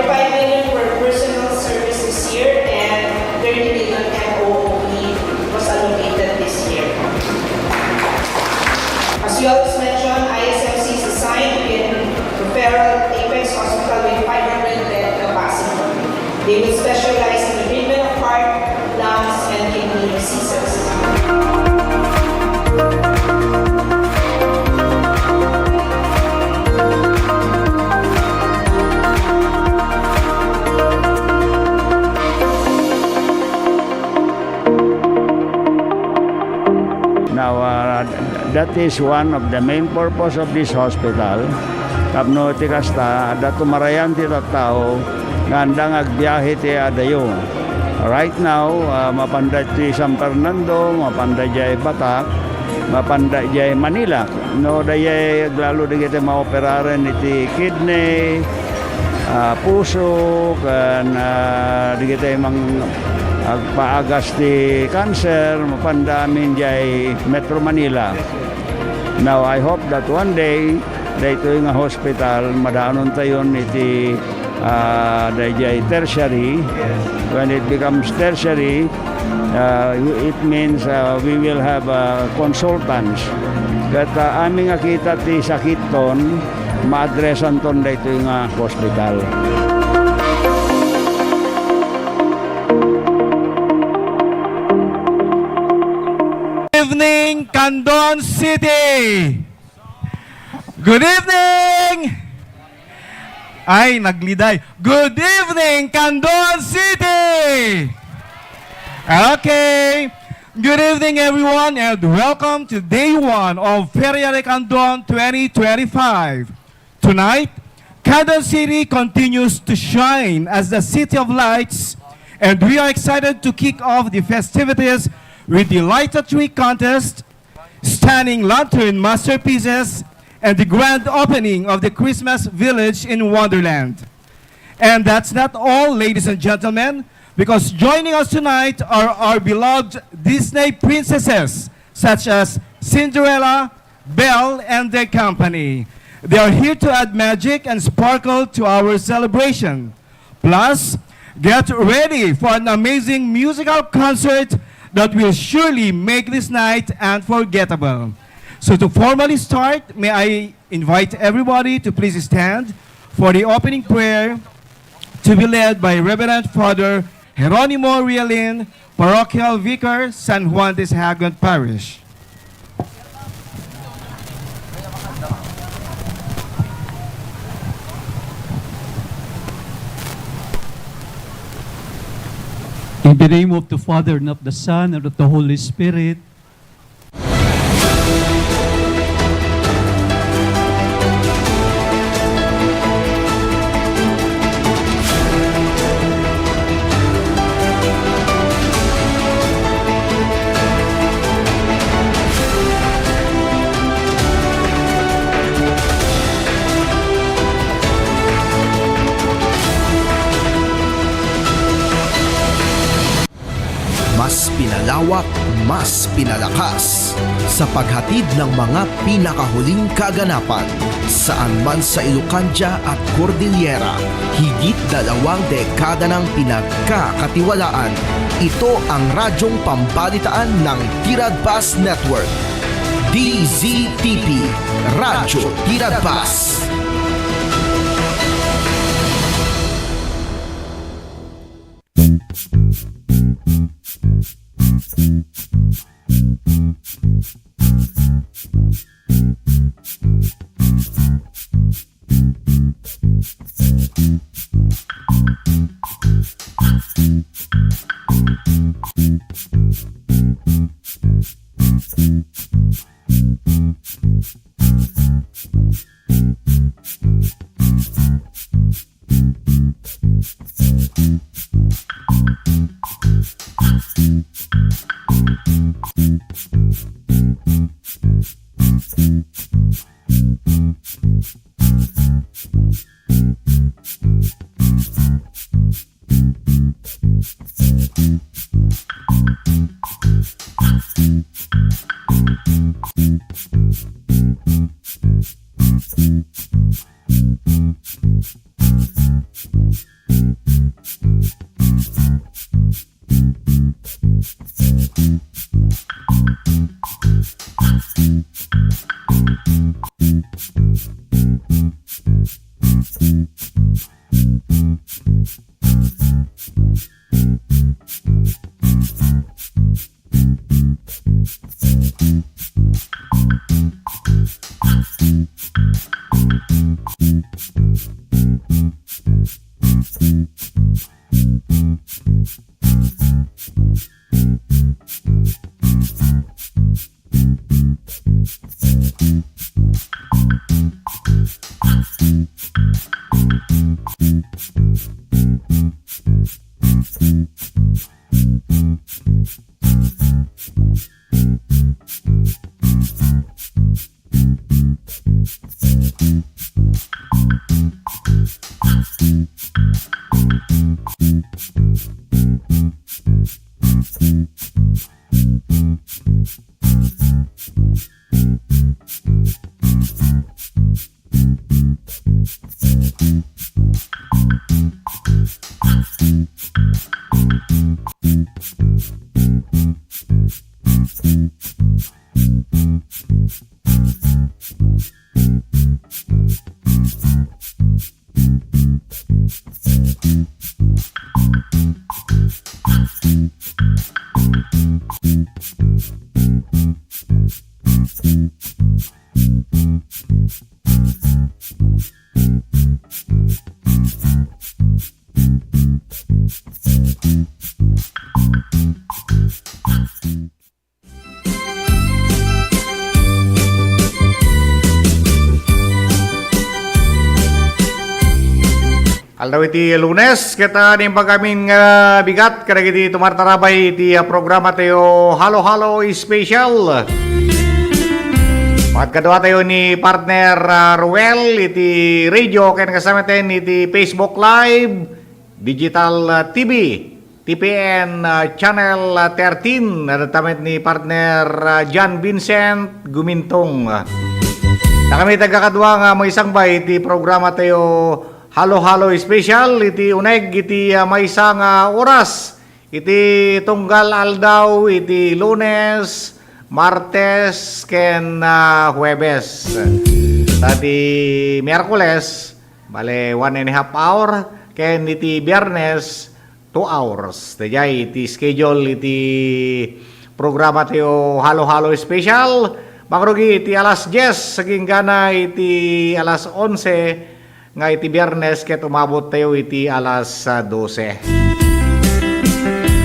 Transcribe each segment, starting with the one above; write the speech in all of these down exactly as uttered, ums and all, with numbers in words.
Five million for personal services here and thirty million M O O P was allocated this year. As we always mention, I S M C is assigned in referral Apex Hospital with five hundred bed capacity. They will specialize in the treatment of heart, lungs, and kidney diseases. Now, uh, that is one of the main purpose of this hospital. Tapno ti kasta, adda tumarayan ti tattao nga andang agbiahe ti adayo. Right now, uh, mapanda ti San Fernando, mapanda jay Batac, mapanda jay Manila. No, dayay aglalo dagiti maoperaren iti kidney, ah, puso, ken, ah, dagiti mang-, agpaagas ti cancer, mapanda amin jay Metro Manila. Now, I hope that one day, daytoy nga hospital, madaanontayon iti ah, dayjay tertiary. When it becomes tertiary, ah, it means, ah, we will have, ah, consultants. Ket, ah, amin nga kita ti sakitton, maadresanton daytoy nga hospital. Evening, Candon City. Good evening! Ay, nagliday. Good evening, Candon City! Okay. Good evening, everyone, and welcome to day one of Feria de Candon twenty twenty-five. Tonight, Candon City continues to shine as the city of lights, and we are excited to kick off the festivities with the light tree contest, stunning lantern masterpieces, and the grand opening of the Christmas Village in Wonderland. And that's not all, ladies and gentlemen, because joining us tonight are our beloved Disney princesses such as Cinderella, Belle, and their company. They are here to add magic and sparkle to our celebration. Plus, get ready for an amazing musical concert that will surely make this night unforgettable. So, to formally start, may I invite everybody to please stand for the opening prayer to be led by Reverend Father Jeronimo Realin, Parochial Vicar, San Juan de Sahagun Parish. In the name of the Father, and of the Son, and of the Holy Spirit. Mas pinalawak, mas pinalakas sa paghatid ng mga pinakahuling kaganapan saan man sa Ilocandia at Cordillera. Higit dalawang dekada nang pinagkakatiwalaan. Ito ang radyong pambalitaan ng Tiradpas Network. D Z T P, Radyo Tiradpas. Aldaw iti Lunes, ket, ah, naimbag amin nga bigat kadagiti tumartarabay iti, ah, programa tayo Halo-Halo Special. Magkadua tayo ni partner, ah, Ruel iti radio ken kasamaten iti Facebook Live, digital, ah, T V. T P N, ah, Channel, ah, thirteen, adda met ni partner, ah, John Vincent Gumintong. Ta kami ti agkakadua nga maisangbay iti programa tayo Halo-Halo Special iti uneg iti, ah, maysa nga oras iti tunggal aldaw iti Lunes, Martes, ken, ah, Huwebes. Ta ti Miyerkules, bale, one and a half hour, ken iti Biyernes, two hours. Daydiay iti schedule iti programa tayo Halo-Halo Special. Mangrugi iti alas dies, agingga iti alas onse, nga iti Biyernes ket umabot tayo iti alas, ah, dose.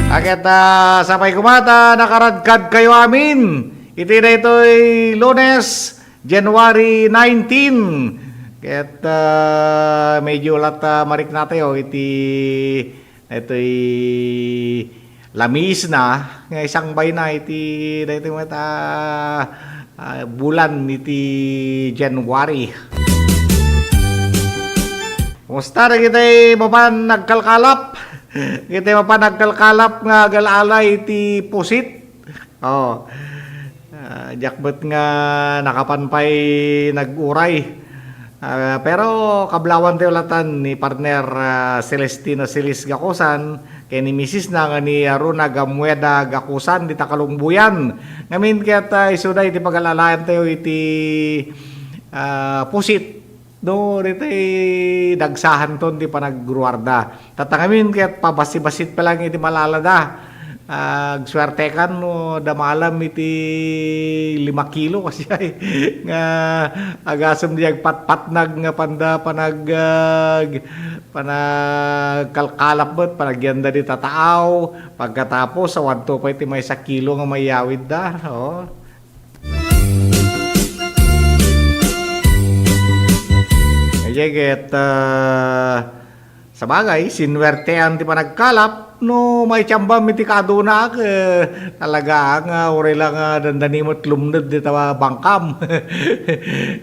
Ket, ah, sapay koma ta nakaradkad kayo amin iti daytoy Lunes, January nineteen. Ket, ah, medyo lat, ah, marikna tayo iti, itoy lamisna nga isangbay na iti daytoy met, ah, ah, bulan iti January. Kumusta dagiti mapan nagkalkalap? Dagiti mapan nagkalkalap nga agal-ala iti pusit? Oh. Ah, diak met nga nakapan pay nag-uray. Ah, pero kablawan tayo latan ni partner, ah, Celestino Celis Gakusan, ken ni misis na nga ni Aruna Gamueda Gakusan, dita Kalungbuyan. Ngamin ket, ah, isuda iti pagalalaan tayo iti, ah, pusit. No, ditoy dagsahanton ti panagruarda. Tatangamin ket pabasibasit pa lang iti malala da. Ah, agsuertekan no damalam iti lima kilo kasi ay nga agasem di agpatpatnag nga panda panag-, ag-, panagkalkalap met, panagyanda di tataaw. Pagkatapos, awan to pay ti maysa kilo nga mayawid da. Oh. Ay, ket, ah, sabagay, sinuertean ti panagkalap, no, maitiambam iti kadunaak, eh, talaga, nga, uray lang, ah, dandani met lumned dita bangkam.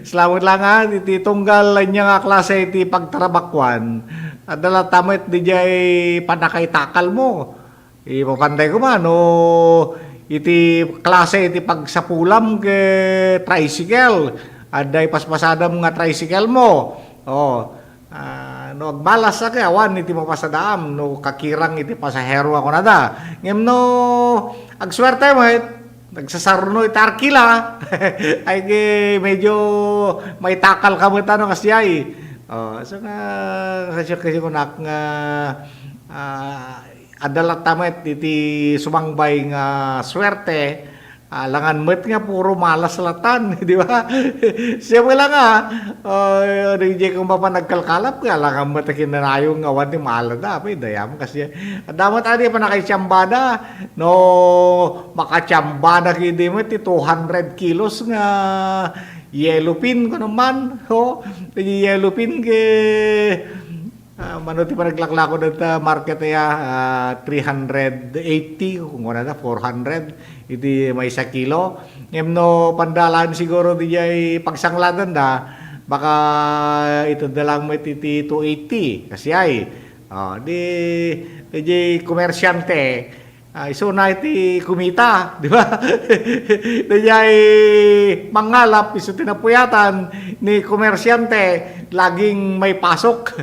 Salamat lang, ah, iti tunggal ania nga klase iti pagtarabakuan. Adda latta met diay panakaitakal mo. Ipapanday koma no iti klase iti pagsapulam ket tricycle. Adda ipaspasadam nga tricycle mo. Oh, ah, no agbalas a ket awan iti mapasadaam no kakirang iti pasahero a kunada. Ngem no agsuerte met, nagsasarno iti arkila. Ay, ket medyo maitakal ka met, ano, kasi ay. Oh, so nga, kasi, kasi kunak nga, ah, adda latta met iti sumangbay nga suerte, alangan met nga puro malas latan, di ba? Siya mo lang, ah, oh, di jay kung mapan nagkalkalap, nga alangan met a kinanayo nga awan ti malada, apay, dayam kasi. Adda met adi pa nakaitsambada, no, makatsambada kidi met ti two hundred kilos nga yellow pin, kuno man, ho, ti yellow pin ke, ah, mano ti panaglaklako dagta market aya, ah, three hundred eighty, kung wala na, four hundred, iti maysa kilo. Ngem no pandalan siguro di jay pagsangladan da, baka itedda lang met iti two eighty, kasi ay, ah, di, di jay komersyante, ah, isuna iti kumita, di ba? Dayjay mangalap isu ti napuyatan ni komersyante, laging may pasok.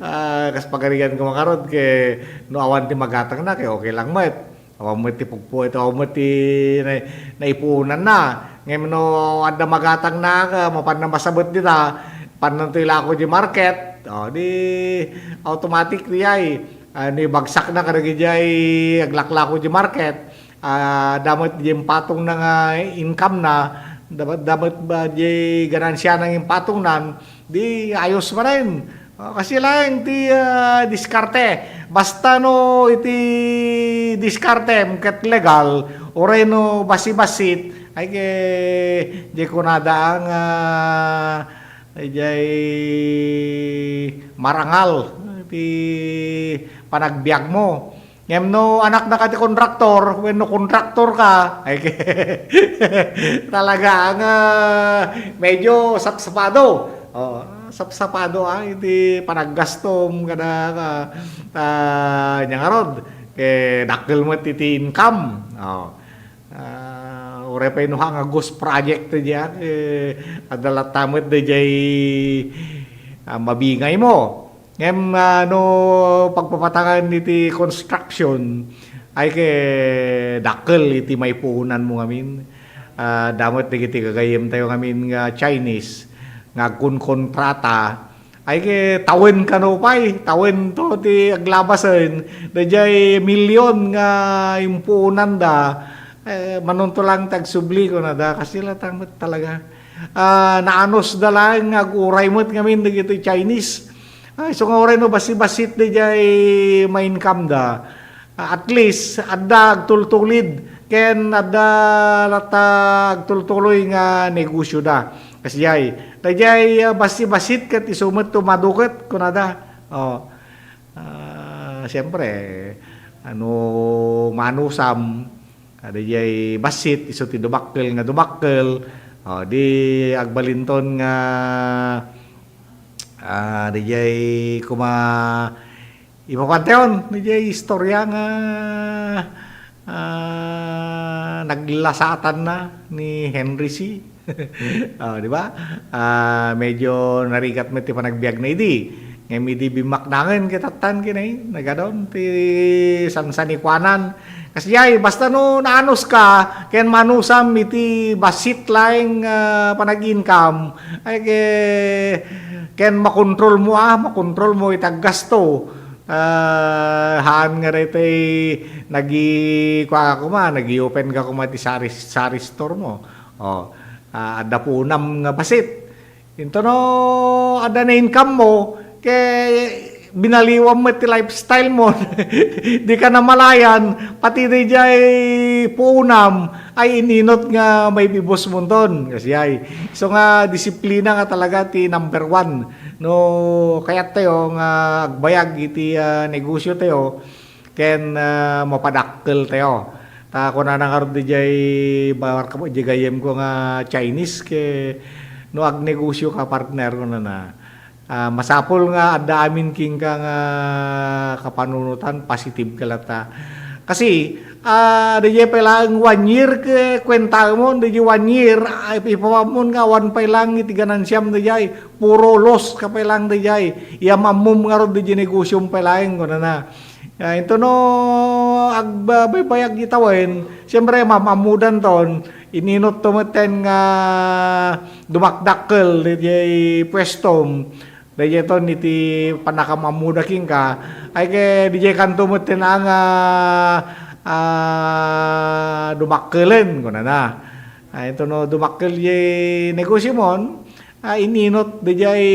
Ah, kas pagarigan ko makarod, ke no awan ti magatangna, ke okay lang met. Awan met ti pugpo ito, awan met ti na-, naipunan na. Ngayon no adda magatangna, ka, mapan na masabet dita, pannan to ilako di market, O, di automatic diay. Ah, no ibagsakna kadagiti aglaklako di market, ah, adda met di impatongna nga income na, adda met, adda met ba di ganansiana nga impatongnan, di ayos manen. Ah, kasi laeng ti, ah, diskarte. Basta no iti diskarte, ket legal, uray no basi-basit, ay ke, di kunada nga, ah, Idiay marangal ti panagbiagmo. Ngem no anaknaka ti kontraktor wenno kontraktorka, ay, talaga nga medyo sapsapado. O, sapsapado, ah, iti panaggastom kada, ah, ania ngarud, ket dakkel met iti income. O. Ah, uray pay no haan nga ghost project diay, eh, adda latta met diay, ah, mabingaymo. Ngem, ah, no pagpapatangan iti construction, ay ke dakkel iti maipuonanmo ngamin. Ah, adda met dagiti gagayyemtayo ngamin nga Chinese nga agkonkontrata. Ay, ke, tawen kano pay, tawen to ti aglabasen. Daydiay milyon nga impuonanda, eh, manunto lang ti agsubli, kunada. Kasi latta met talaga. Ah, naanusda laeng nga aguray met ngamin dagiti Chinese. Ay, isu nga uray no basi-basit daydiay ma-income da. Ah, at least, adda agtultulid ken adda latta agtultuloy nga negosioda. Kasdiay, daydiay, ah, basi-basit ket isu met ti umaduket, kunada. O, ah, siempre, no manusam, ah, daydiay bassit, isu ti dumakkel nga dumakkel. O, di agbalinton nga, ah, daydiay koma Ipapantayon, daydiay istorya nga, ah, naglasatanna ni Henry C. O, di ba? Ah, medyo narigat met ti panagbiagna idi. Ngem idi bimmaknangen ket tattan ken ay, nagadon ti sansanikuanan. Kasdiay, basta no naanuska, ken manusam iti bassit laeng, ah, panag-income, ay, ke-, ken makontrolmo, ah, makontrolmo iti aggasto. Ah, haan nga daytoy nagi-, kua ka koma, nagi-open ka koma ti sari, sari store mo. O, ah, adda puonam nga bassit. Into no, adda na income mo, ke binaliwam met ti lifestyle mo. Di ka namalayan, pati daydiay puonam, ay ininot nga maibibus monton. Kasdiay. Isu nga disiplina nga talaga ti number one. No kayattayo nga agbayag iti, ah, negosiotayo, ken, ah, mapadakkeltayo. Ta kunana ngarud diay barka-, diay gayyemko nga Chinese, ke no agnegosioka, partner, kunana, ah, masapul nga adda amin kenka nga kapanunotan, positive ka latta. Kasi, ah, diay pay laeng one year ke kuentaemon, diay one year, ah, ipapammon nga awan pay laeng iti ganansiam diay, puro loss ka pay laeng diay. Iyam-ammom ngarud diay negosiom pay laeng, kunana. Ah, into no agba-, baybayag itawen, siyempre, mam-ammodanton, ininotto metten nga dumakdakkel diay puestom. Daydiayton iti pannakam-ammoda kenka, ay ke, daydiay kanto metten nga, ah, dumakkelen, kunana. Ay, into no dumakkel diay negosiomon, ah, ininot daydiay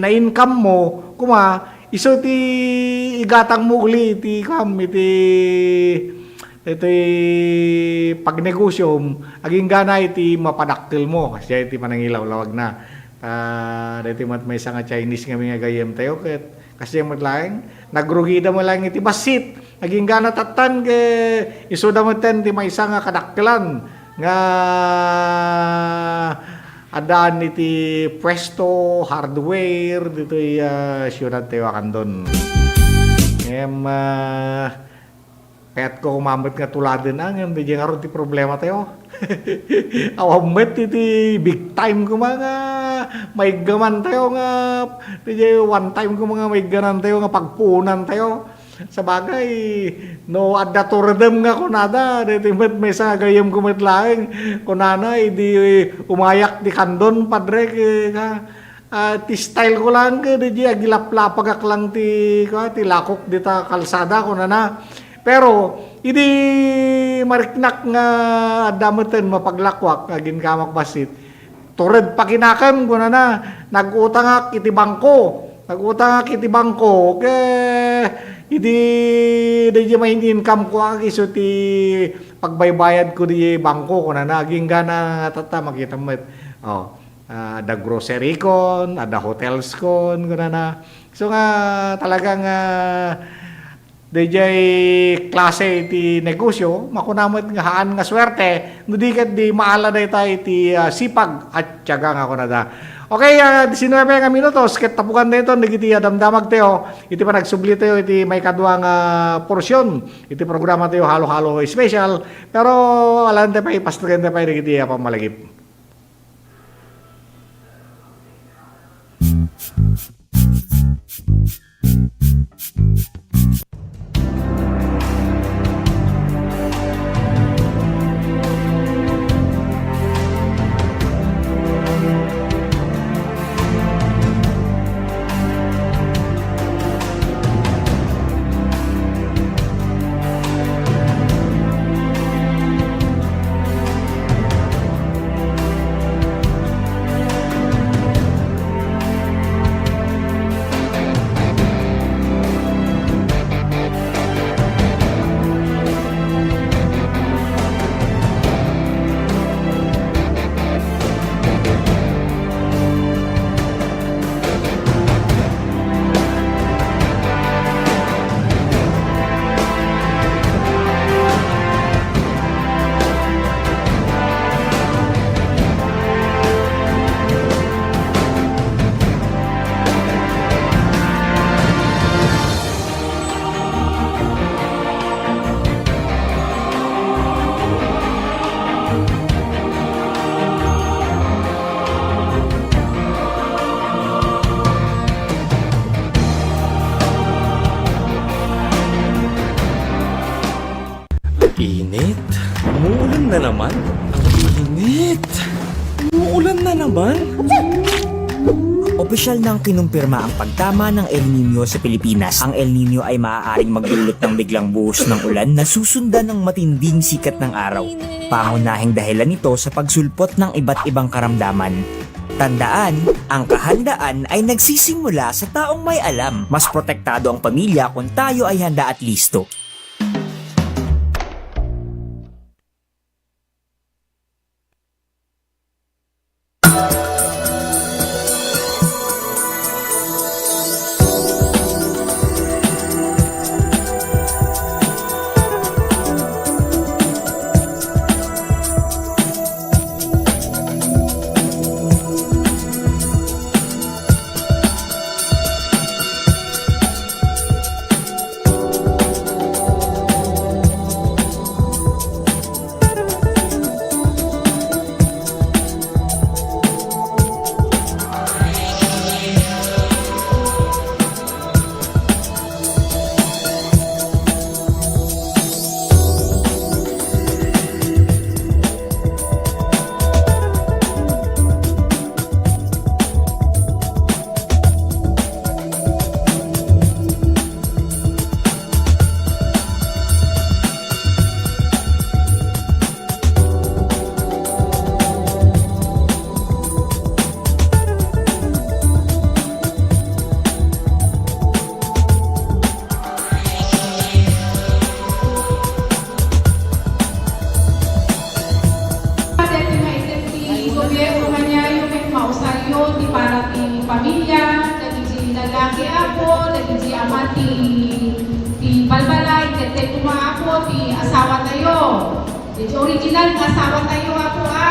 na-income mo, koma, isu ti igatang mo uli iti, kam, iti, iti pagnegosiom, agingga na iti mapadakkel mo, kasdiay iti panangilawlawagna. Ah, daytoy met maysa nga Chinese ngamin nga gayyemtayo, ket kasdiay met laeng, nagrugida met laeng iti bassit. Agingga na tattan, ke isuda metten ti maysa nga kadakkelan nga addaan iti puesto, hardware, ditoy, ah, siyudadtayo a Candon. Ngem, ah, kayatko koma met nga tuladen, ah, ngem daydiay ngarud ti problematayo. Awan met iti big time koma nga maiggamantayo nga, daydiay one time koma nga maigganantayo nga pagpuonantayo. Sabagay, no adda turedem nga kunada, daytoy met maysa nga gayyemko met laeng, kunana, idi umayak ti Candon, padre, ke-, ka, Ah, ti style ko lang ket diay agilaplapagak lang ti, kua, ti lakok dita kalsada, kunana. Pero idi mariknak nga adda metten mapaglakuak nga aginkamak bassit, tured pa kinakem, kunana. Nag-utangak iti bangko. Nag-utangak iti bangko, ket idi diay main-income ko, ah, isu ti pagbaybayad ko diay bangko, kunana. Agingga nga tatta, makitam met. Oh. Ah, adda grocery kon, adda hotels kon, kunana. So nga, talagang, ah, daydiay klase iti negosyo, makuna met nga haan nga suerte, no di ket di maala dayta iti, ah, sipag a tiyaga nga kunada. Okay, ah, diecinuebe nga minutos, ket tapukan dayton dagiti, ah, damdamagtayo iti panagsublitayo iti maikadua nga porsion iti programatayo, Halo-Halo Special. Pero alaen tayo pay, pastugen tayo pay dagiti, ah, pammalagip. Init? Umuulan na naman? Init? Umuulan na naman? Opisyal nang kinumpirma ang pagtama ng El Niño sa Pilipinas. Ang El Niño ay maaaring magdulot ng biglang buhos ng ulan na susundan ng matinding sikat ng araw, pangunahing dahilan nito sa pagsulpot ng iba't ibang karamdaman. Tandaan, ang kahandaan ay nagsisimula sa taong may alam. Mas protektado ang pamilya kung tayo ay handa at listo. Dagiti maited ti gobierno kaniayo ket mausaryo ti para ti pamilya, dagiti lalaki, apo, dagiti ama ti, ti balbalay, ket dagiti koma, apo, ti asawatayo. Dagiti original nga asawatayo, apo, a.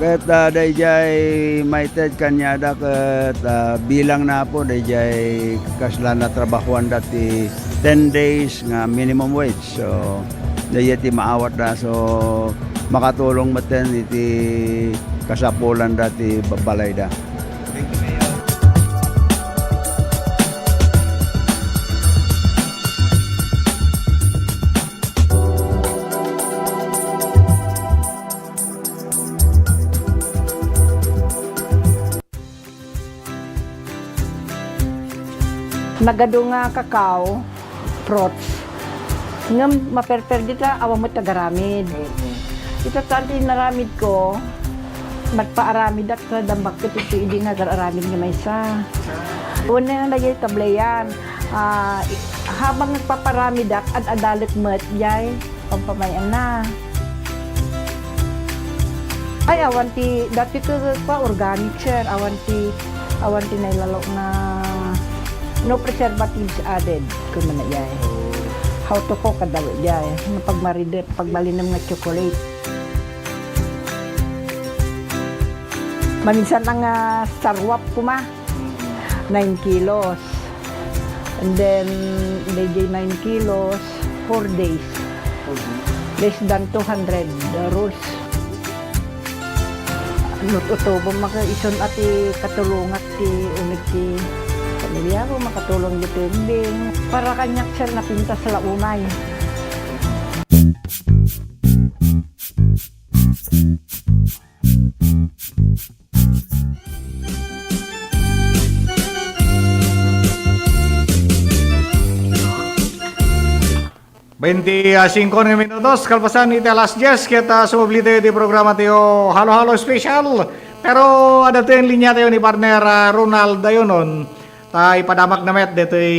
Ket, ah, daydiay maited kaniada ket, ah, bilang na, apo, daydiay kasla natrabahoanda ti ten days nga minimum wage. So, daydiay ti maawatda. So, makatulong metten iti kasapulanda ti ba-, balayda. Nagadu nga kakao, fruits. Ngem maperper dita, awan met agaramid. Mm. Ita tan ti inaramid ko, magpaaramidak sa dambag ket iti idi nga agar-aramid nga maysa. Una nga nagyay tableyan. Ah, i-, habang nagpaparamidak, ad-adalek met, jay. Pampamayan na. Ay, awan ti, dati ti pa organic, sir. Awan ti, awan ti nailalo nga no preservatives added, kun man jay. How to cook, kada jay. No pagmaridep, pagbalinem nga chocolate. Maminsan nga sarwap kuma, nine kilos. And then, dayjay nine kilos, four days. Mhm. Less than two hundred rolls. Nut-, utob, maka-, isun a ti katulongak ti uneg ti pamilya ko, makatulong ditoy ubbing. Para kaniak, sir, napintas la unay. Bainti singko nga minutos, kalpasan iti alas dies, ket, ah, sumubli tayo iti programa tayo, Halo-Halo Special. Pero, adda tayo linya tayo ni partner, ah, Ronald Dayonon. Ta ipadamagna met ditoy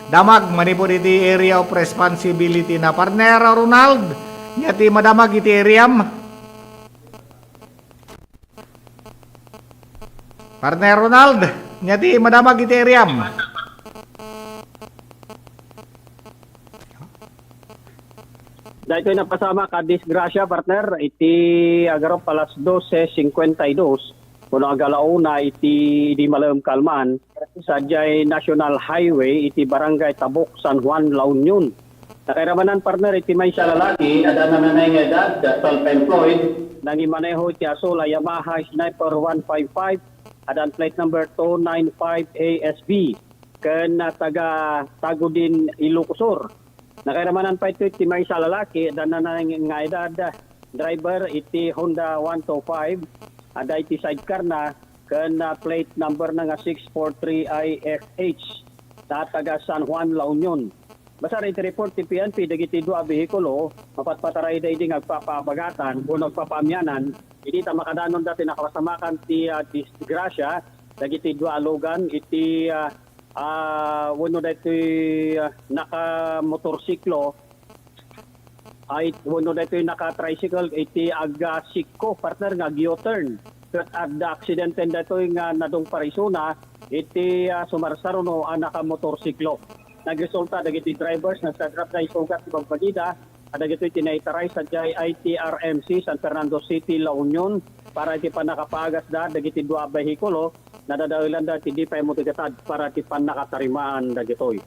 damag manipud iti area of responsibility na, partner Ronald. Ania ti madamag iti aream? Partner Ronald, ania ti madamag iti aream? Daytoy napasamak a disgrasya, partner, iti agarup alas doce cincuenta y dos, kuno agalauna iti idi malem kalman, sadiay National Highway iti Barangay Tabuk, San Juan, La Union. Nakairamanan, partner, iti maysa a lalaki, adda nananay nga edad, self-employed, nangimaneho iti asul a Yamaha Sniper one five five, adda plate number two nine five A S B, ken, ah, taga Tagudin, Ilocos Sur. Nakairamanan pay iti maysa a lalaki, adda nananay nga edad, driver iti Honda one two five, adda iti sidecar na, ken, ah, plate number na nga six four three I F H, ta taga San Juan, La Union. Basar iti report ti P N P, dagiti dua a behikulo, mapatpatarayda idi nga agpapaabagatan wenno agpapaamianan, idi ta makadanon dati nakapasamakan ti, ah, disgrasya, dagiti dua a lugan iti, ah, ah, wenno daytoy, ah, nakamotorsiklo, ay, wenno daytoy naka-tricycle iti agsikko, partner, nga ag-U-turn. Ket adda aksidente daytoy nga nadungpar isuna iti, ah, sumarsaruno a nakamotorsiklo. Nagresulta dagiti drivers nga nagsagrap da isugat ti bagbagida, kadagitoy ti naitaray sadiay I T R M C San Fernando City, La Union, para iti pannakapaagasda dagiti dua a behikulo, nadadaelanda ti di pay mutegetad para ti pannakatarimaan dagitoy.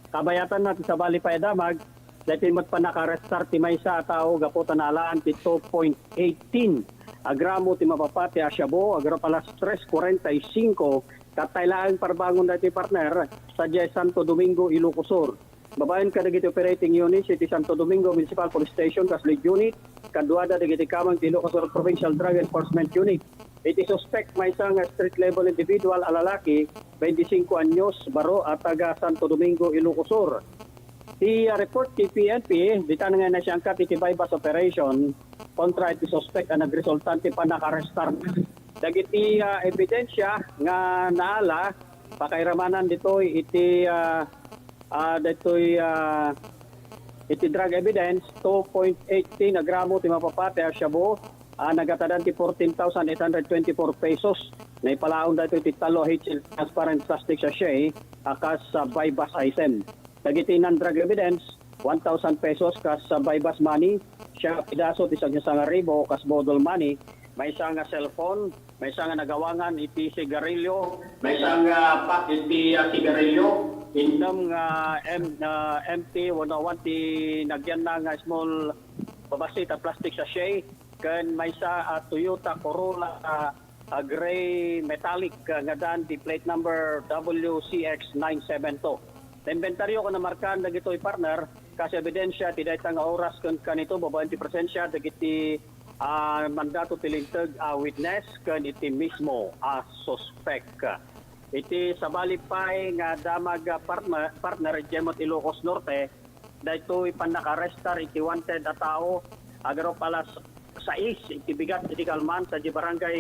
Kabayatanna ti sabali pay a damag, daytoy met pannakaarrestar ti maysa a tao gapu ta naalaan ti two point eighteen a gramo ti mapapati a shabu, agarup alas tres cuarenta y cinco, ket tay laeng parbangon daytoy, partner, sadiay Santo Domingo, Ilocos Sur. Babaen kadagiti operating units iti Santo Domingo Municipal Police Station kas lead unit, kaduada dagiti kameng ti Ilocos Sur Provincial Drug Enforcement Unit. Iti suspek, maysa nga street level individual a lalaki, twenty-cinco anyos, baro a taga Santo Domingo, Ilocos Sur. Ti, ah, report ti P N P, dita nga nasiangkat iti buy-bust operation kontra iti suspek a nagresulta ti pannakaarrestar. Dagiti, ah, ebidensya nga naala, pakairamanan ditoy iti, ah, ah, daytoy, ah, iti drug evidence, two point eighteen a gramo ti mapapati a shabu, ah, nagatadan ti fourteen thousand eight hundred twenty-four pesos. Naipalaon daytoy ti tallo a H L transparent plastic sachet a kas, ah, buy-bust item. Dagiti non-drug evidence, one thousand pesos kas, ah, buy-bust money, siya pidaso ti sangsangarribo kas boodle money, maysa nga cellphone, maysa nga nagawangan iti sigarilyo, maysa nga pack iti, ah, sigarilyo, innem nga em-, ah, empty wenno awan ti nagyanna nga small babassit a plastic sachet, ken maysa a Toyota Corolla, ah, ah, gray metallic, ah, nga dan ti plate number W C X nine seven two. Naimbentaryo ken namarkaan dagitoy, partner, kas ebidensya ti dayta nga oras ken kanito babaen ti presensya dagiti, ah, mandato ti linteg a witness ken iti mismo a suspek. Iti sabali pay nga damag, ah, partner, partner, idiay met Ilocos Norte, daytoy pannakaarrestar iti wanted a tao, agarup alas sais iti bigat iti kalman sadiay barangay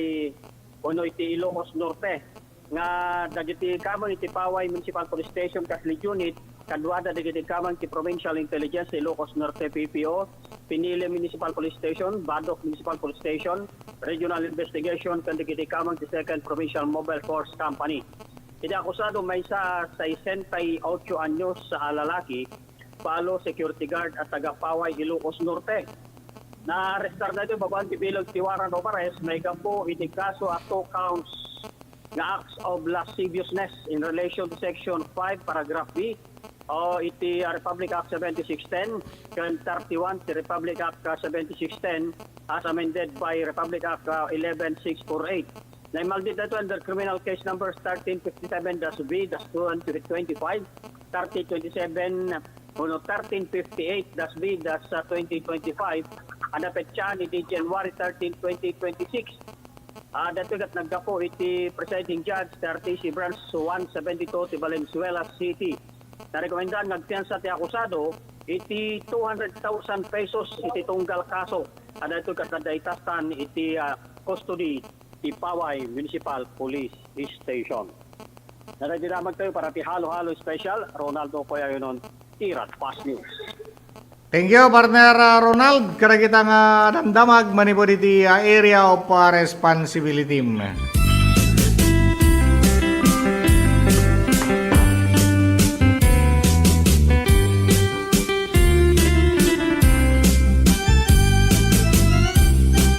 wenno iti Ilocos Norte, nga dagiti kameng iti Paway Municipal Police Station Case Lead Unit, kaduada dagiti kameng ti Provincial Intelligence ti Ilocos Norte, P P O, Pinili Municipal Police Station, Badoc Municipal Police Station, Regional Investigation, ken dagiti kameng ti Second Provincial Mobile Force Company. Iti akusado, maysa a sesenta y ocho anyos a lalaki, Palo security guard a taga Paway, Ilocos Norte. Naarrestar daytoy babaen ti bileg ti warrant of arrest maigapu iti kaso a two counts nga acts of lasciviousness in relation to Section five, Paragraph B, o iti, ah, Republic Act seventy-six ten ken thirty-one ti Republic Act, ah, seventy-six ten as amended by Republic Act, ah, eleven six four eight. Naimaldit daytoy under criminal case numbers thirteen fifty-seven dash B dash twenty twenty-five, thirteen twenty-seven, wenno thirteen fifty-eight dash B dash twenty twenty-five, a napetsaen iti January thirteen, twenty twenty-six. Ah, daytoy ket naggapu iti Presiding Judge ti R T C Branch one seventy-two ti Valenzuela City. Narekomendaan nga agpiansa ti akusado iti two hundred thousand pesos iti tunggal kaso. Ah, daytoy ket nadaitastan iti, ah, custody ti Paway Municipal Police Station. Nadagiti damagtayo para ti Halo-Halo Special, Ronaldo Coyayonon, Tirat Fast News. Thank you, partner, ah, Ronald. Kadagita nga damdamag manipud iti, ah, area of, ah, responsibility.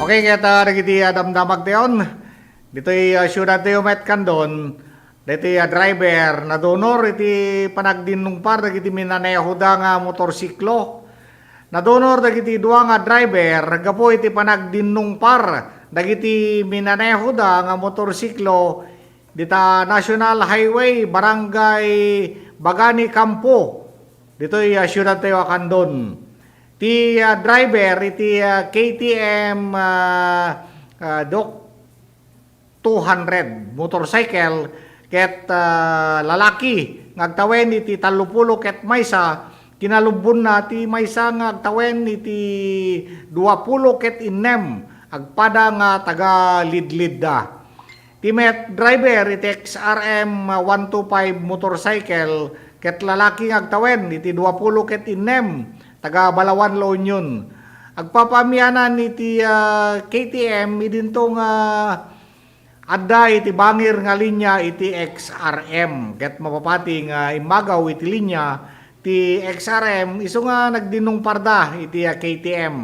Okay, ket, ah, dagiti, ah, damdamagtayon. Ditoy, ah, siudad tayo met, Candon, daytoy, ah, driver nadunor iti panagdinnungpar dagiti minanehoda nga motorsiklo. Nadunor dagiti dua nga driver gapu iti panagdinnungpar dagiti minanehoda nga motorsiklo dita National Highway, Barangay Bagani Campo, ditoy, ah, siudad tayo a Candon. Ti, ah, driver iti, ah, K T M, ah, ah, Doc two hundred motorcycle ket, ah, lalaki nga agtawen iti tallopulo ket maysa, kinalubbonna ti maysa nga agtawen iti duapulo ket innem, agpada nga taga-Lidlidda. Ti met driver iti X R M one two five motorcycle ket lalaki nga agtawen iti duapulo ket innem, taga-Balawan, La Union. Agpapaamianan iti, ah, K T M idinto nga adda iti bangir nga linya iti X R M ket mapapati nga immagaw iti linya ti X R M isu nga nagdinnungparda iti, ah, K T M.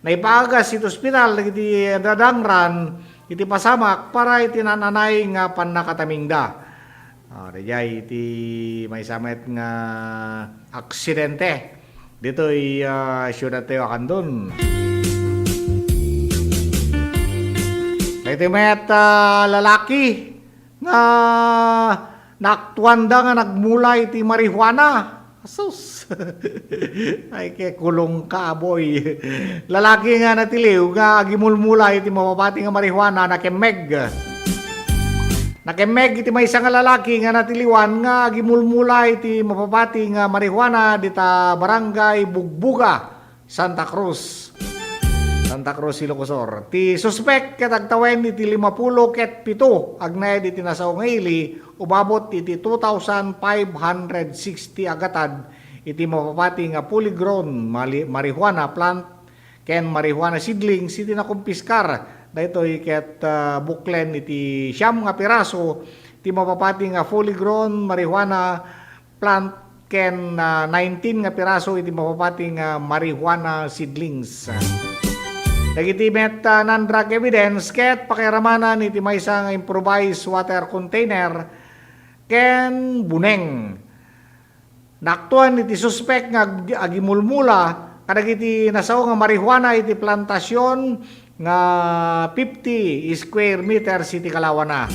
Naipaagas iti ospital dagiti nadangran iti pasamak para iti naan-anay nga pannakatamingda. Ah, daydiay iti maysa met nga aksidente ditoy, ah, siudad tayo a Candon. Daytoy met, ah, lalaki nga naaktuanda nga nagmula iti marijuana. Asus! Ay, ket kulong ka, aboy. Lalaki nga natiliw nga agimulmula iti mapapati nga marijuana, nakemmeg. Nakemmeg iti maysa nga lalaki nga natiliwan nga agimulmula iti mapapati nga marijuana dita Barangay Bugbuga, Santa Cruz. Santa Cruz, Ilocos Sur. Ti suspek ket agtawen iti limapulo ket pito, agnaed iti nasao nga ili, umabot iti two thousand five hundred sixty a gatad iti mapapati nga fully grown mali-, marijuana plant ken marijuana seedlings iti nakumpiskar. Daytoy ket, ah, buklen iti siam nga piraso ti mapapati nga fully grown marijuana plant ken, ah, nineteen nga piraso iti mapapati nga marijuana seedlings. Dagiti met, ah, non-drug evidence ket pakiaramanan iti maysa nga improvised water container ken buneng. Naaktuan iti suspek nga ag-, agimulmula kadagiti nasao nga marijuana iti plantasion nga fifty square meters iti kalawana.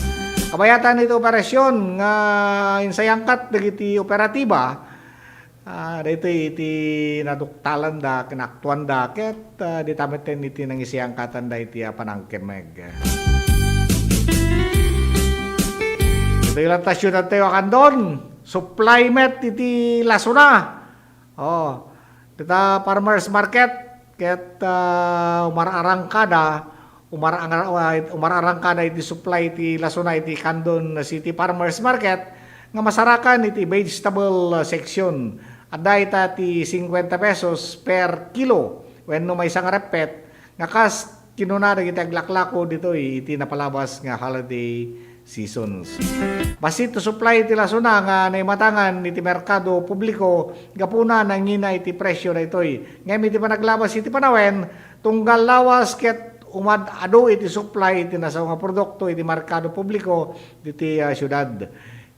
Kabayatan iti operasion nga insayangkat dagiti operatiba, ah, daytoy iti naduktalanda ken naaktuanda ket, ah, dita metten iti nangisayangkatanda iti, ah, panangkemmeg. Dagiti latta siudadtayo a Candon, supply met iti lasona. Oh, dita farmers market, ket, ah, umararangkada, umarang-, umararangkada iti supply iti lasona iti Candon City Farmers Market nga masarakan iti vegetable, ah, section. Adda ita ti cincuenta pesos per kilo wenno maysa nga reppet nga kas kinuna dagiti aglaklako ditoy iti napalabas nga holiday seasons. Bassit to supply iti lasona nga naimatangan iti merkado publiko, gapuna nangina iti presyo daytoy. Ngem iti panaglabas iti panawen, tunggal lawas ket umad-adu iti supply iti nasao nga produkto iti merkado publiko diti, ah, siudad.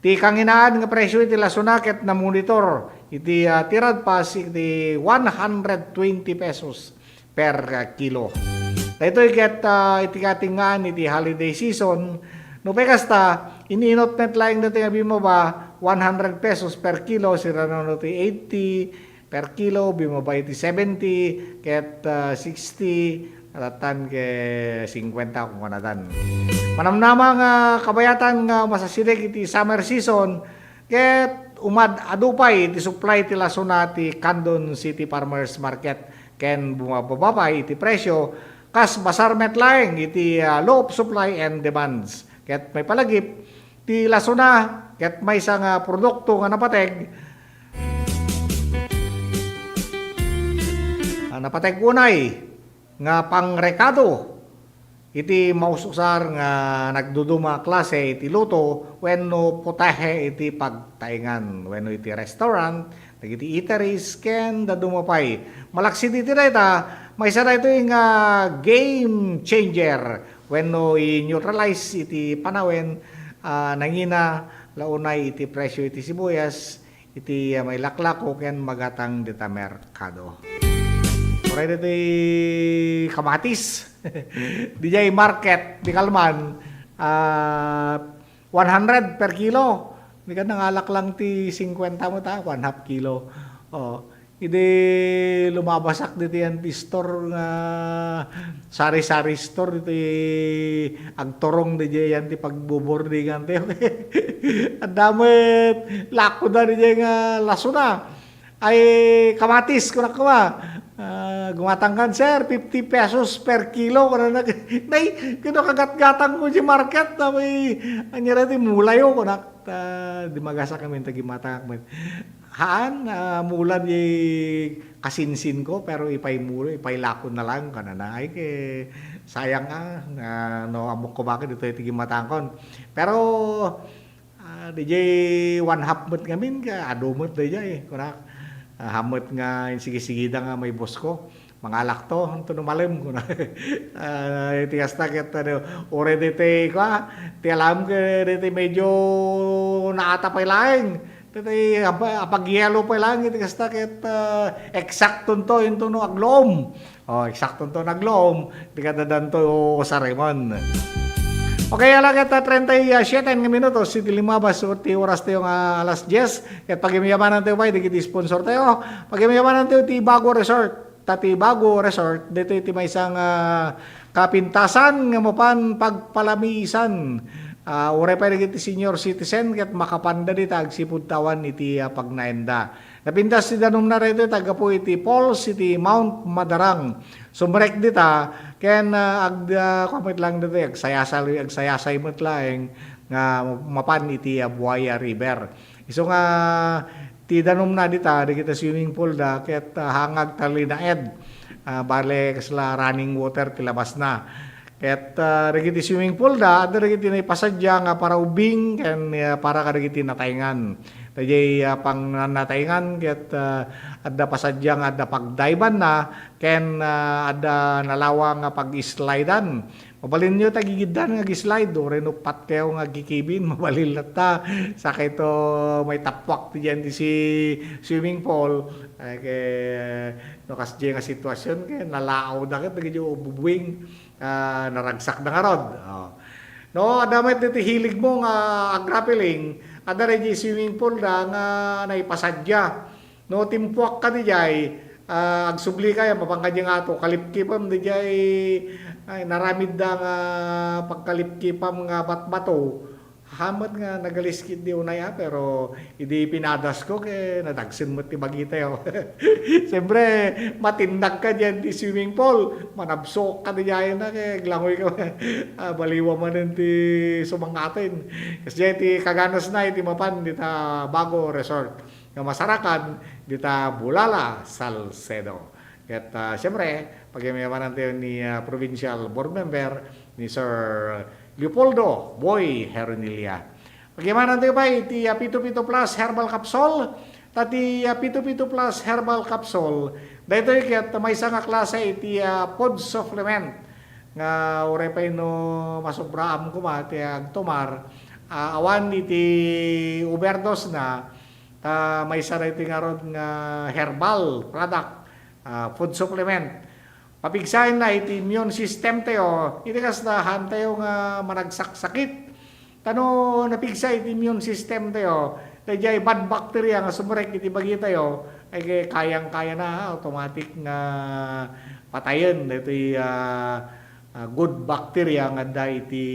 Ti kanginaan nga presyo iti lasona ket namonitor iti, ah, Tiradpas iti one hundred twenty pesos per, ah, kilo. Daytoy ket, ah, iti katingaan iti holiday season. Nupay kasta, in-inut met laeng daytoy nga bimmaba, one hundred pesos per kilo, sirano ti eighty per kilo, bimmaba iti seventy, ket, ah, sixty, nattan ket cincuenta, kung kunatan. Manamnama nga kabayatan nga masasirig iti summer season, ket umad-adu pay ti supply ti lasona ti Candon City Farmers Market ken bumababa pay iti presyo kas basar met laeng iti, ah, law of supply and demands. Ket maipalagip, ti lasona ket maysa nga produkto nga napateg, ah, napateg unay nga pangrekado iti maus-usar nga nagduduma a klase iti luto wenno potahe iti pagtaengan wenno iti restaurant, dagiti eateries, ken dadduma pay. Malaksid iti dayta, maysa daytoy nga game changer wenno i-neutralize iti panawen, ah, nangina la unay iti presyo iti sibuyas, iti, ah, mailaklako ken magatang dita merkado. Uray ditoy kamatis, didiay market, di kalman, ah, one hundred per kilo. Di ka nangalak lang ti cincuenta met, ah, one half kilo. Oh, idi lumabasak ditoy anti store nga sari-sari store, ditoy agturong ditoy anti pagbuburdingan tayo. Adda met lakoda ditoy nga lasona. Ay, kamatis, kunak koma. Ah, gumatang kan, "Sir, fifty pesos per kilo," kunak. Nay, kunak kagatgatang ko di market, na may, anya ra ti mulayo, kunak. Ta, di magasa kami, ta gimatang kami. Haan, ah, mula di kasinsin ko, pero ipay mula, ipay lako na lang, kanana. Ay, ke, sayang, ah, na, no, amok ko bakit ito, ito gimatangkon. Pero, ah, D J one half met ngamin, ka, adu met D J, kunak. Ah, hamet nga, insigisigida nga may boss ko. Mangalak to, anto no malem, kuna. Ah, iti kasta ket, ano, uray ditoy, kua, ti alam ket ditoy medyo naata pay laeng. Ditoy apa-, apagyelo pay laeng, iti kasta ket, ah, eksakto to, into no agloom. Oh, eksakto to nagloom, di ka dadanto usaremon. Okay, ala ket, ah, treinta y siete nga minutos, iti limabas, ti oras tayo nga alas dies, ket pagimyabanan tayo pay, dagiti sponsor tayo, pagimyabanan tayo ti Bago Resort. Ta ti Bago Resort, ditoy ti maysa nga kapintasan nga mapan pagpalamisan. Ah, uray pay dagiti senior citizen ket makapanda dita agsipud ta awan iti, ah, pagnaenda. Napintas ti danumna daytoy, ta gapu iti falls iti Mount Madarang. Sumrek dita, ken, ah, ag-, ah, kuan met lang ditoy, agsayasal-, agsayasay met laeng nga mapan iti, ah, Buaya River. Isu nga ti danumna dita, dagiti swimming pool da, ket, ah, hangag talinaed. Ah, bale, kasla running water ti labasna. Ket, ah, dagiti swimming pool da, adda dagiti naipasadia nga para ubing ken, ah, para kadagiti nataengan. Daydiay, ah, pangnataengan ket, ah, adda pasadia nga adda pagdaybanna ken, ah, adda nalawa nga pag-slidean. Mabalinyo ta gigiddan nga ag-slide, uray no patkayo nga agkikibin, mabalin latta. Sakayto maitappuak ti dian ti si-, swimming pool. Ay, ke, no, kasdiay nga sitwasyon, ke, nalaawda ket dagiti ububwing, ah, naragsakda ngarud. Oh. No, adda met diti hilig mo nga agrapeling, adda daydiay swimming pool da nga naipasadia. No timpuak ka diay, ah, agsubli ka, mapan ka diay nga ato, kalipkipem diay, ay, naramidda nga pagkalipkipam nga batbato. Hamet nga nagaliskit di unay, ah, pero idi pinadasko, ket nadagsen met ti bagitayo. Siyempre, matindagka diyan ti swimming pool, manabsokka diay na, ket aglangoyka, ah, baliwa manen ti sumangaten. Kasdiay ti kaganasna iti mapan dita Bago Resort nga masarakan dita Bulala, Salcedo. Ket, ah, siyempre, pagyamanan tayo ni, ah, Provincial Board Member ni Sir Leopoldo Boy Hernilia. Pagyamanan tayo pa iti, ah, Pito Pito Plus Herbal Capsule. Ta ti, ah, Pito Pito Plus Herbal Capsule, daytoy ket maysa nga klase iti, ah, food supplement nga uray pay no masobraam koma ti agtumar, ah, awan iti overdose na, ta maysa daytoy ngarud nga herbal product, ah, food supplement. Papigsaenna iti immune system tayo, iti kasta, haantayo nga managsaksakit. Ta no napigsa iti immune system tayo, daydiay bad bacteria nga sumrek iti bagitayo, ay kayang-kaya na, automatic nga patayen daytoy, ah, ah, good bacteria nga adda iti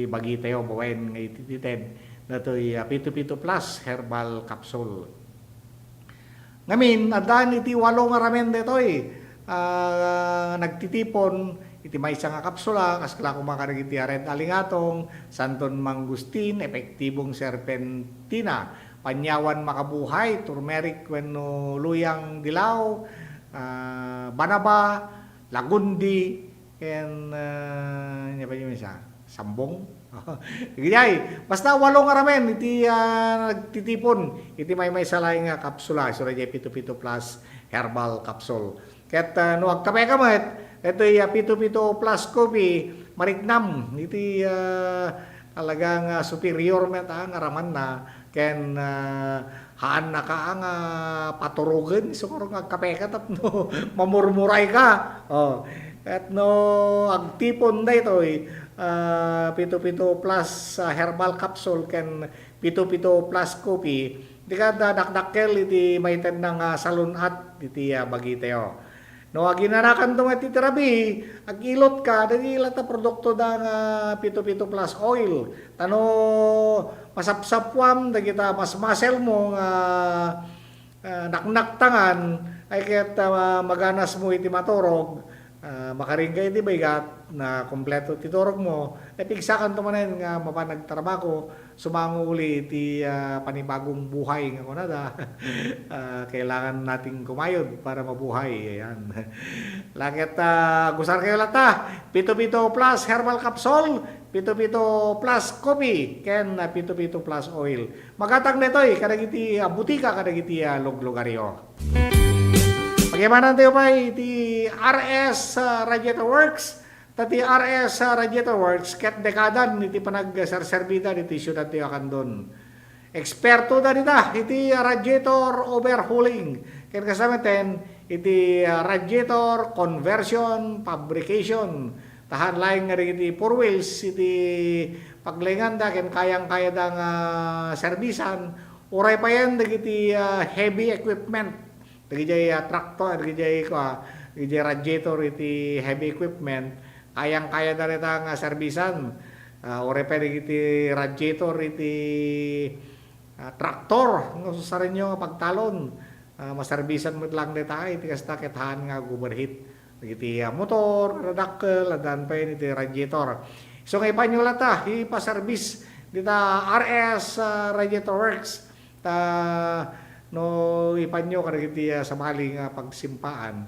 bagitayo, babaen nga iti titen, daytoy, ah, Pito Pito Plus Herbal Capsule. Ngamin, addaan iti walo nga ramen daytoy, ah, nagtitipon iti maysa nga kapsula, kas kla koma kadagiti a red alingatong, santon mangustin, epektibong serpentina, panyawan makabuhay, turmeric wenno luyang dilaw, ah, banaba, lagundi, ken, ah, ania pay ti maysa? Sambong? Dagijay, basta walo nga ramen iti, ah, nagtitipon iti maymaysa laeng nga kapsula, isu daydiay Pito Pito Plus Herbal Capsule. Ket, ah, no agkapeka met, daytoy, ah, Pito Pito Plus Coffee, mariknam iti, ah, talaga nga superior met, ah, nga ramanna. Ken, ah, haannaka nga paturogen isu ngarud nga agkapeka tapno mamurmurayka. Oh, ket no agtipon daytoy, ah, Pito Pito Plus, ah, Herbal Capsule ken Pito Pito Plus Coffee, dika da dakdakkel iti maitedna nga salun-at iti, ah, bagitayo. No aginanakanto met iti rabii, agilotka dagiti latta produkto da nga Pito Pito Plus Oil. Ta no masapsappuam dagita masmaselmo nga, ah, naknaktangan, ay ket, ah, maganasmo iti maturog, ah, makaringka iti bigat, na kompleto ti turogmo, napigsakanto manen nga mapan agtrabaho, sumanguli iti, ah, panibagong buhay nga kunada. Ah, kailangan nating kumayod para mabuhay. Ayan. Laket, ah, agusarkayo latta, Pito Pito Plus Herbal Capsule, Pito Pito Plus Coffee, ken, ah, Pito Pito Plus Oil. Magatang daytoy kadagiti, ah, butika kadagiti, ah, luglugaryo. Pagyamanan tayo pa iti R S, ah, Radiator Works. Ta ti R S, ah, Radiator Works, ket dekadan iti panagserserbida diti siudad ti Candon. Eksperto da dita iti radiator overhauling. Ken kasta metten iti, ah, radiator conversion, fabrication. Ta haan laeng nga dagiti four wheels iti paglainganda ken kayang-kayada nga serbisan. Uray payen dagiti, ah, heavy equipment. Dagijay, ah, traktor, dagijay, kua, dagijay radiator iti heavy equipment, kayang-kayada dayta nga serbisan. Ah, uray pay dagiti radiator iti, ah, traktor, no, sarenyo nga pagtalon, ah, maserbisan met laeng dayta, iti kasta ket haan nga ag-overheat. Dagiti, ah, motor, dakkel, addaan pay iti radiator. Isu nga ipanyo latta, ipaserbis dita R S, ah, Radiator Works. Ta no ipanyo kadagiti, ah, sabali nga pagsimpaan,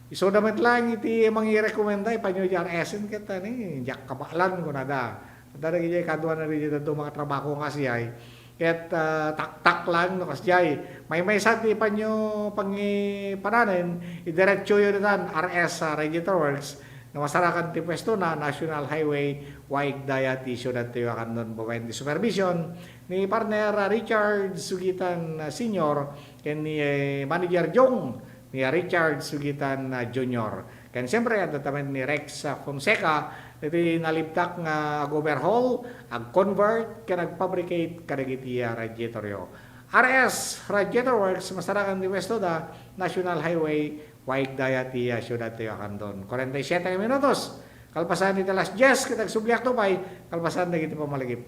isuda met laeng iti mangirekomenda, ipanyo di R S-en ket, ah, ni, diak kabaelan, kunada. Adda dagiti kaduana dagiti dadduma nga trabaho nga siay. Ket, ah, taktak laeng no kasdiay. Maymaysa ti ipanyo pangipananen, idiretsoyo ditan R S, ah, Radiator Works. No masarakan ti pwesto na National Highway, waig daya ti siudad ti Candon babaen ti supervision ni partner, ah, Richard Sugitan, ah, Senior, ken ni, eh, Manager Jong ni, ah, Richard Sugitan, ah, Junior. Ken siyempre, adda tamen ni Rex, ah, Fonseca, iti nalibtak nga ag-overhaul, ag-convert, ken ag-fabricate kadagiti, ah, radiatoryo. R S Radiator Works, masarakan ti pwesto da National Highway, waig daya ti, ah, siudad ti Candon. Kuarenta y siyete minutos. Kalpasan iti alas dies, ket agsubliakto pay, kalpasan dagiti pammalagip.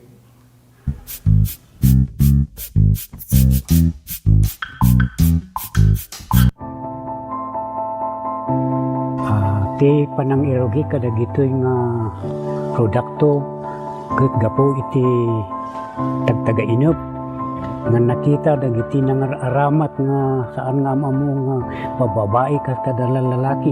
Ah, ti panangirugi kadagitoy nga produkto ket gapu iti tagtagainep nga nakita dagiti nangar-aramat nga saan nga am-ammo nga bababai kas kada lalaki.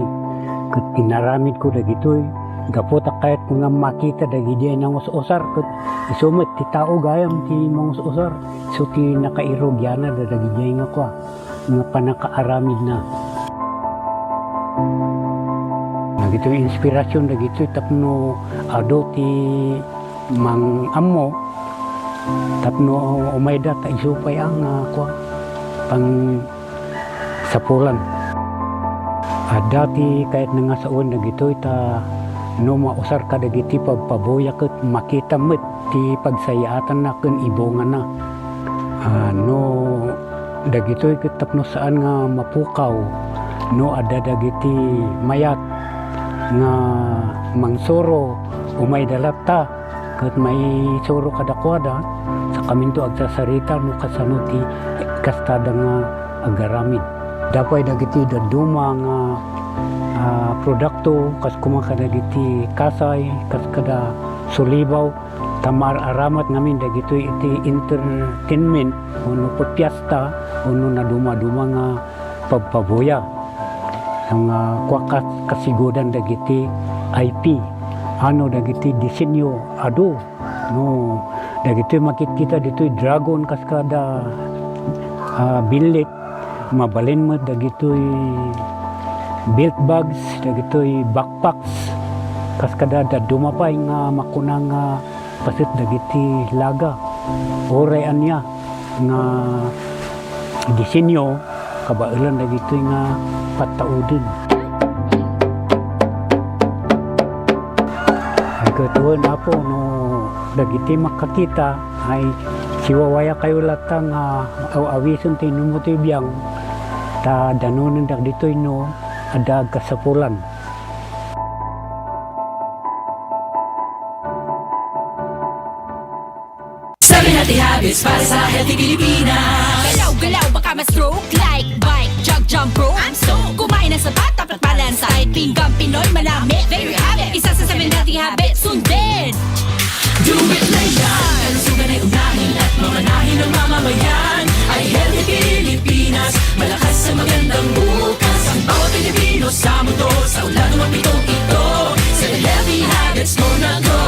Ket inaramidko dagitoy gapu ta kayatko nga makita dagidiay nangus-usar ket isu met ti tao gayam ti mangus-usar. Isu ti nakairugianna dagiti nga kua, nga pannakaaramidna. Dagitoy inspirasyon dagitoy tapno adu ti mang-ammo tapno umayda ta isu pay a nga kua, pangsapulan. Adda ti kayatna nga sawen dagitoy ta no mausar kadagiti pagpabuya ket makita met ti pagsayaatanna ken ibungana. Ah, no dagitoy ket tapno saan nga mapukaw, no adda dagiti mayat nga mangsuro, umayda latta ket maisuro kadakuada, sakaminto agsasarita no kasano ti kastada nga agaramid. Adda pay dagiti dadduma nga, ah, produkto, kas koma kadagiti kasay, kas kada sulibaw, ta maar-aramat ngamin dagitoy iti entertainment, wenno pagpiesta, wenno nadumaduma nga pagpabuya. Nga kua kas-, kasigudan dagiti I P, ano dagiti disenyo adu. No, dagitoy makitkita ditoy dragon kas kada, ah, billit, mabalin met dagitoy belt bags, dagitoy backpacks, kas kada dadduma pay nga makuna nga paset dagiti laga. Uray ania nga disenyo, kabaelan dagitoy nga pattauden. Ay, ket wen, Apo, no dagiti makakita, ay siwawayakayo latta nga aw-awisen ti inummo ti biang, ta danonen dagitoy no adda agkasapulan. Seven healthy habits para sa healthy Pilipinas. Galaw-galaw, baka ma-stroke. Like, bike, jog, jump rope. I'm stoked. Kumain ng sapat, dapat balansay. Pinggan Pinoy, manami, there you have it. Isa sa seven healthy habits, sundin. Do it na yan. Kalusugan ay unahin at mamanahin ng mamamayan. Ay healthy Pilipinas, malakas sa magandang bukas. Ang bawat Pilipino sa mundo, sa ulan o mapitong ito. Seven healthy habits mo na go.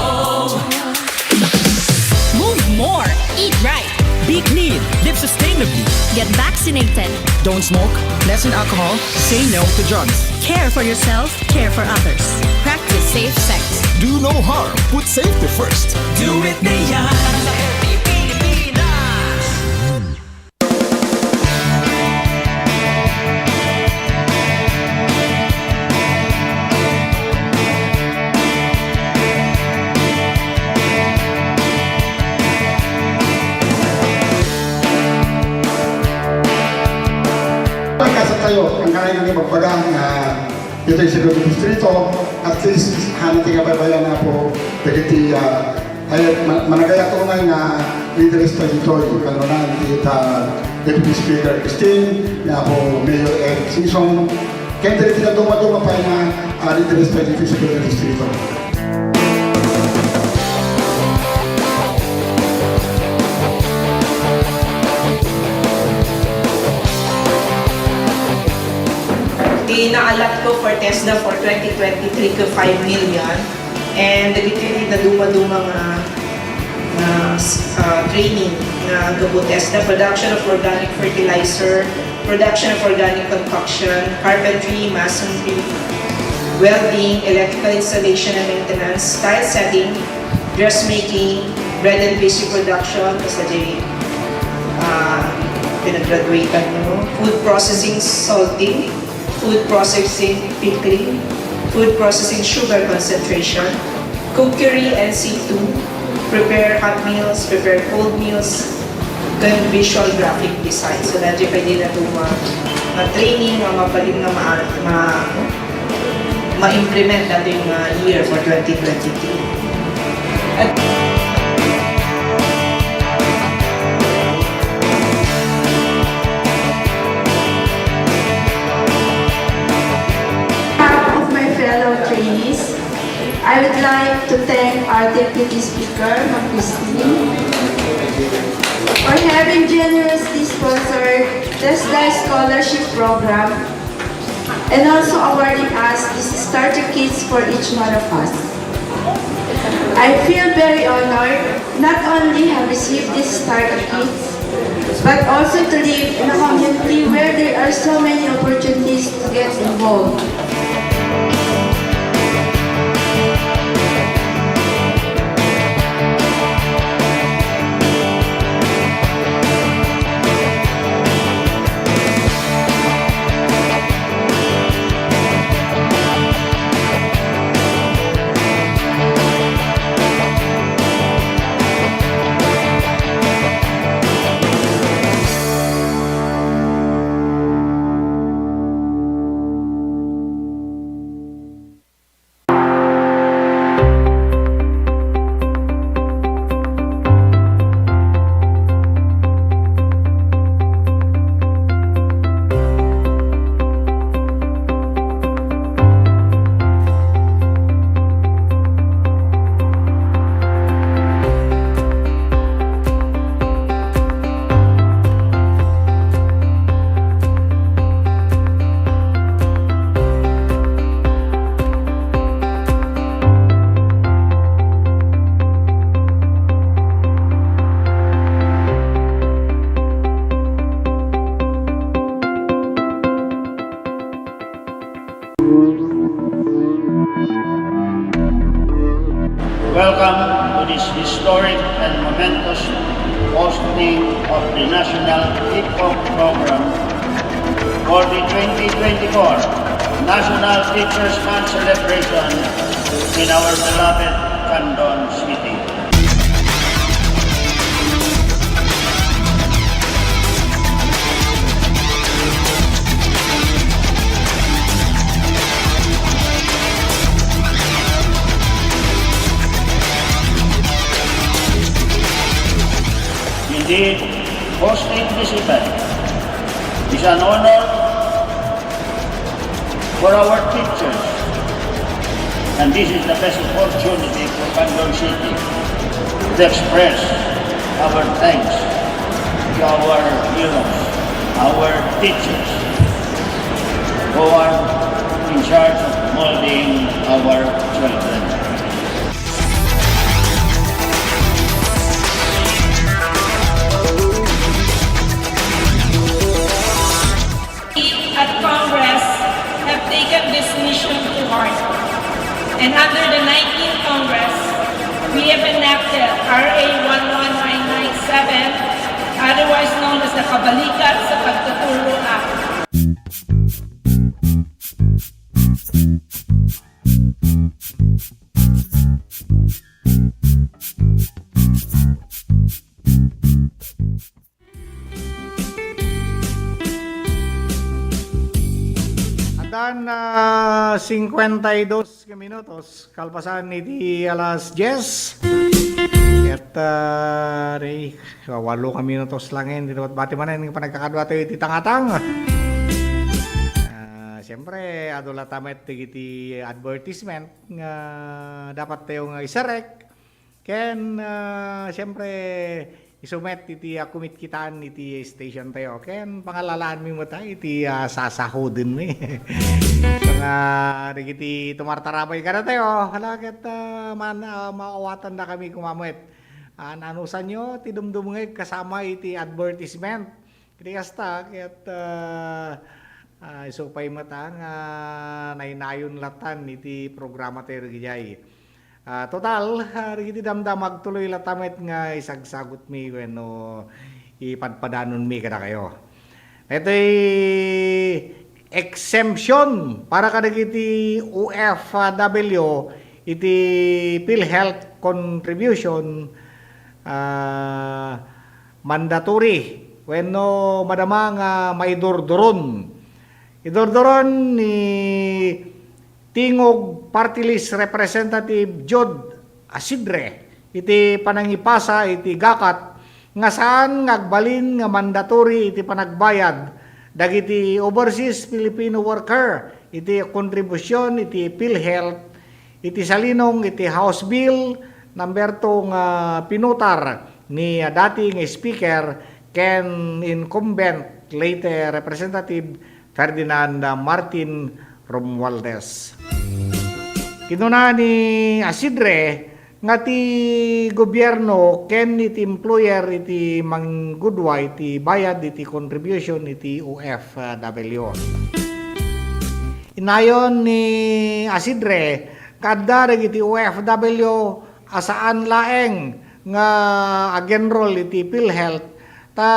Move more. Eat right. Be clean. Live sustainably. Get vaccinated. Don't smoke. Lessen alcohol. Say no to drugs. Care for yourself. Care for others. Practice safe sex. Do no harm. Put safety first. Do it na yan. Pagkasat tayo, ang kaya nga ibagbaga nga dito sa Segundo Distrito, at least, hana ti kabaybayan na po, dagiti, ah, ay, ma-, managayat unay nga leaders ta ditoy, kanunan ti ta Deputy Speaker Christine, ni Apo Mayor Eric Singson, ken dagiti dadduma-duma pay nga, ah, leaders ta ditoy sa Segundo Distrito. Ti naalat ko for TESDA for twenty twenty-three ko five million. And dagiti ti dadduma-duma nga, nga, ah, training nga gapu TESDA, production of organic fertilizer, production of organic concoction, carpentry, masonry, welding, electrical installation and maintenance, tile setting, dressmaking, bread and pastry production, basta di, ah, pinag-graduate-an, no? Food processing, salting, food processing, pickling, food processing, sugar concentration, cookery and situ, prepare hot meals, prepare cold meals, ken visual graphic design. So, daytoy pay ti dadduma nga training nga mabalin nga ma-, ma-, ma-implement daytoy nga year for twenty twenty-three. At I would like to thank our Deputy Speaker, Ma'am Christine, for having generously sponsored TESDA Scholarship Program and also awarding us this starter kits for each one of us. I feel very honored not only have received this starter kits, but also to live in a community where there are so many opportunities to get involved. Welcome to this historic and momentous hosting of the National Hip Hop Program for the twenty twenty-four National Teachers Month celebration in our beloved Candon City. Indeed, hosting this event is an honor for our teachers, and this is the best opportunity for Candon City to express our thanks to our heroes, our teachers, who are in charge of molding our children. At Congress have taken this mission to heart. And under the nineteenth Congress, we have enacted R A one one nine nine seven, otherwise known as the Kabalikat sa Pagtuturo Act. Addan, ah, singkuenta y dos ka minutos kalpasan iti alas dies. Ket, ah, di, walo ka minutos laeng ti nabati manen nga panagkakadua tayo iti tangatang. Ah, siyempre, adu latta met dagiti advertisement nga dapat tayo nga iserrek. Ken, ah, siyempre, isu met iti, ah, kumitkitaan iti station tayo. Ken pangalalaanmi met, ah, iti, ah, sasahudenmi. Nga dagiti tumartarabay kadatayo, ala ket, ah, man, ah, maawatandakami koma met. Ah, naanusanyo ti dumdumngeg kasama iti advertisement. Iti kasta, ket, ah, ah, isu pay met, ah, nga naynayon lattan iti programa tayo dagijay. Ah, total, ah, dagiti damdama agtuloy latta met nga isagsagutmi wenno ipadpadanonmi kadakayo. Daytoy exemption para kadagiti O F W iti PhilHealth contribution, ah, mandatory wenno madama nga maidurduron. Idurduron ni Tingog Party List Representative Jude Asidre iti panangipasa iti gakat nga saan nga agbalin nga mandatory iti panagbayad dagiti overseas Filipino worker iti kontribusion iti PhilHealth iti salinong iti House Bill number two nga pinutar ni, ah, dati nga Speaker ken incumbent late Representative Ferdinand Martin Romualdez. Kinuna ni Acidre nga ti gobierno ken iti employer iti manggudua iti bayad iti contribution iti O F W. Inayon ni Acidre nga adda dagiti O F W a saan laeng nga ag-enroll iti PhilHealth ta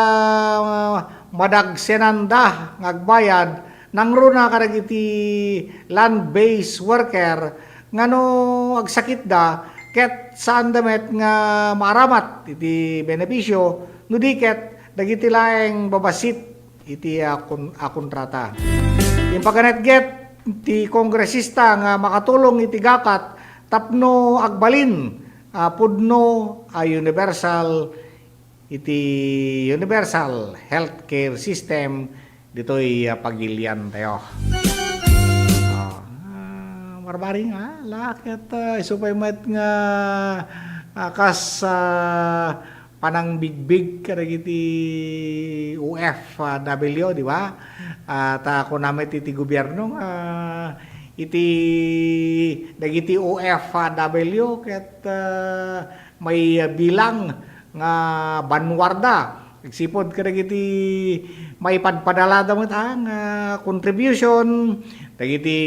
madagsenanda nga agbayad nangruna kadagiti land-based worker nga no agsakitda ket saanda met nga maaramat iti benepisio no di ket dagiti laeng babassit iti, ah, kon-, ah, kontrata. Impaganetget ti kongresista nga makatulong iti gakat tapno agbalin a pudno a universal iti universal healthcare system ditoy, ah, pagiliantayo. Ah, ah, barbari nga, la, ket, ah, isu pay met nga, ah, kas, ah, panangbigbig kadagiti O F W, di ba? Ah, ta kuna met iti gobierno nga iti dagiti O F W ket, ah, may bilang nga banwarda agsipud kadagiti maipadpadalada met, ah, nga contribution, dagiti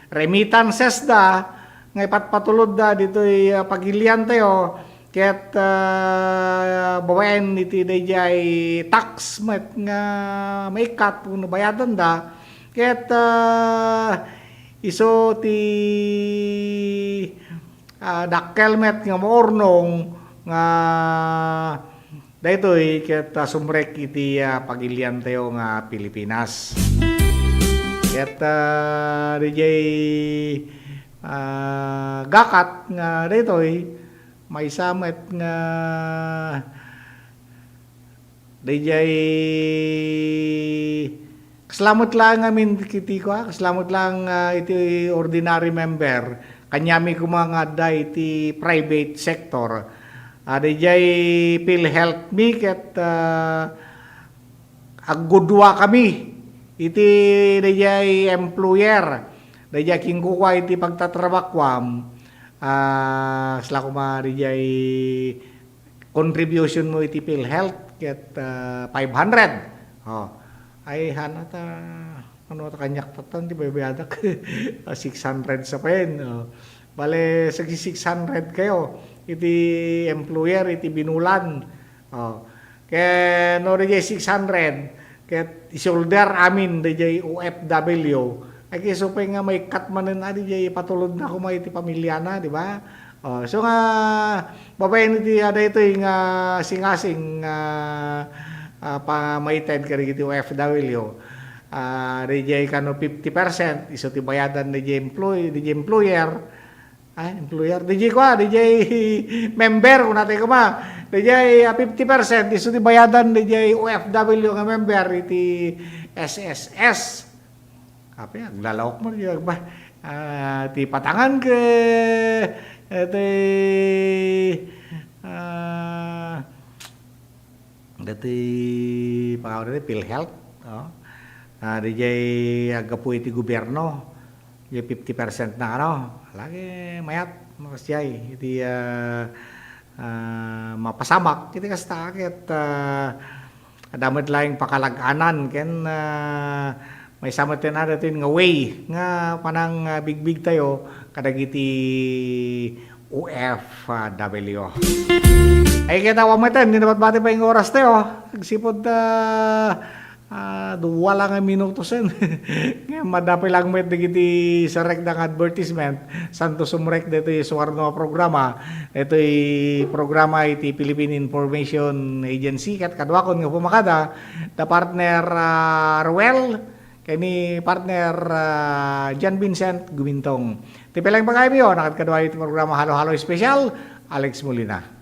remittances da nga ipatpatulodda ditoy, ah, pagiliantayo ket, ah, babaen iti daydiay tax met nga maikkat wenno bayadanda ket, ah, isu ti, ah, dakkel met nga maurnong nga daytoy ket, ah, sumrek iti, ah, pagiliantayo nga Pilipinas. Ket, ah, daydiay, ah, gakat nga daytoy, maysa met nga daydiay kasla met laeng amin iti kua, kasla met laeng, ah, iti ordinary member. Kaniami koma nga adda iti private sector. Ah, daydiay PhilHealth mi ket, ah, aggudua kami iti daydiay employer. Daydiay kinkukua iti pagtatrabakuam. Ah, kasla koma daydiay contribution mo iti PhilHealth ket, ah, five hundred. Oh. Ay, hana ta, ano ta kaniak tatan, di baybayadak? Ah, six hundred sa pen. Oh. Bale, six hundred kayo iti employer, iti binulan. Oh. Ken no, daydiay six hundred, ket isolder amin daydiay O F W, ay, isu pay nga maikkat manen a daydiay ipatulodna koma iti pamilyana, di ba? Oh, so nga, babaen iti, ah, daytoy nga singasing nga, ah, pamaited kadagiti O F W, ah, daydiay kano fifty percent, isu ti bayadan daydiay employ-, daydiay employer, ah, employer, daydiay kua, daydiay member, kunatay koma, daydiay, ah, fifty percent, isu ti bayadan daydiay O F W nga member iti S S S. Apay, aglalaok man, di ba? Ah, ti patangan ket, iti, ah, dati, pangaw dati, PhilHealth, oh. Ah, daydiay aggapu iti gobierno, di fifty percent na, ano, lagi mayat, makasdiay, iti, ah, ah, mapasamak, iti kasta, ket, ah, adda met laeng pakalag-anan ken, ah, maysa met ti na daytoy nga way nga panang, ah, bigbigtayo kadagiti O F W. Ay, ket awan met, di nabatbati pay nga orastayo. Agsipud, ah, ah, dua lang nga minutosen. Ngem, madapay lang met dagiti sarrekda nga advertisement. Santo sumrek daytoy suarno a programa. Daytoy programa iti Philippine Information Agency ket kaduakon nga pumakada da partner, ah, Ruel ken ni partner, ah, John Vincent Gumintong. Ti peleng pagaymiyo, nakadkadua iti programa Halo-Halo Special, Alex Molina.